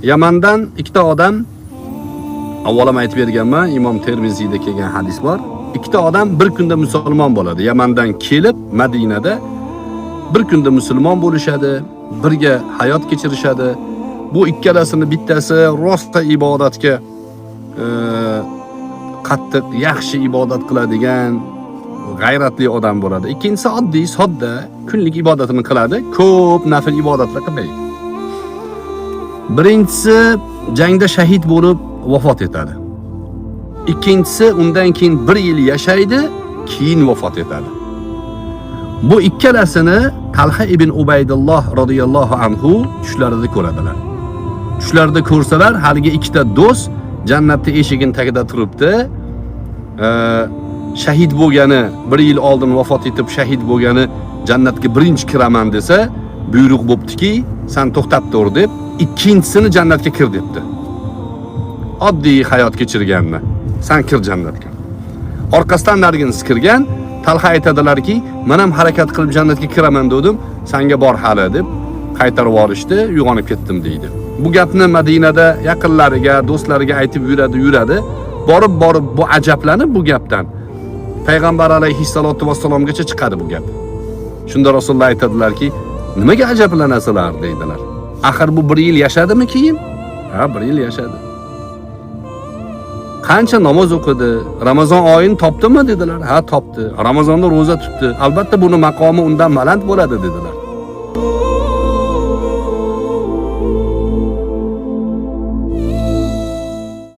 Yamandan ikkita odam, avval ham aytib berganman, Imom Termiziyda kelgan hadis bor. Ikkita odam bir kunda musulmon bo'ladi. Yamandan kelib Madinada bir kunda musulmon bo'lishadi, birga hayot kechirishadi. Bu ikkalasini bittasi rosta ibodatga qattiq, yaxshi ibodat qiladigan g'ayratli odam bo'ladi. Ikkinchisi oddiy, sodda, kunlik ibodatini qiladi, ko'p nafl ibodatlar qilmaydi. Birinchisi jangda shahid bo'lib vafot etadi. Ikkinchisi undan keyin bir yil yashaydi, keyin vafot etadi. Bu ikkalasini Talha ibn Ubaydulloh radhiyallohu anhu tushlarida ko'radilar. Tushlarida ko'rsalar, haligi ikkita do'st jannatning eshigini tagida turibdi. Shahid bo'lgani, bir yil oldin vafot etib shahid bo'lgani jannatga birinchi kiraman desa, buyruq bo'ptiki, san to'xtab tur deb, ikkinchisini jannatga kir debdi. Oddiy hayot kechirganni, san kir jannatga. Orqasidan nariginisi kirgan. Talha aytadilarki, men ham harakat qilib jannatga kiraman dedim, sanga bor hali deb qaytarib yuborishdi, uyg'onib ketdim deydi. Bu gapni Madinada yaqinlariga, do'stlariga aytib yuradi, yuradi. Borib borib bu ajablanib bu gapdan Payg'ambar alayhissalotu vassalomgacha chiqadi bu gap. Shunda Rasululloh aytadilarki, nimaga ajablanasizlar deydilar. Axir bu bir yil yashadimi keyin? Ha, bir yil yashadi. Qancha namoz o'qidi? Ramazon oyini topdimi dedilar. Ha, topdi. Ramazonda ro'za tutdi. Albatta buni maqomi undan baland bo'ladi dedilar.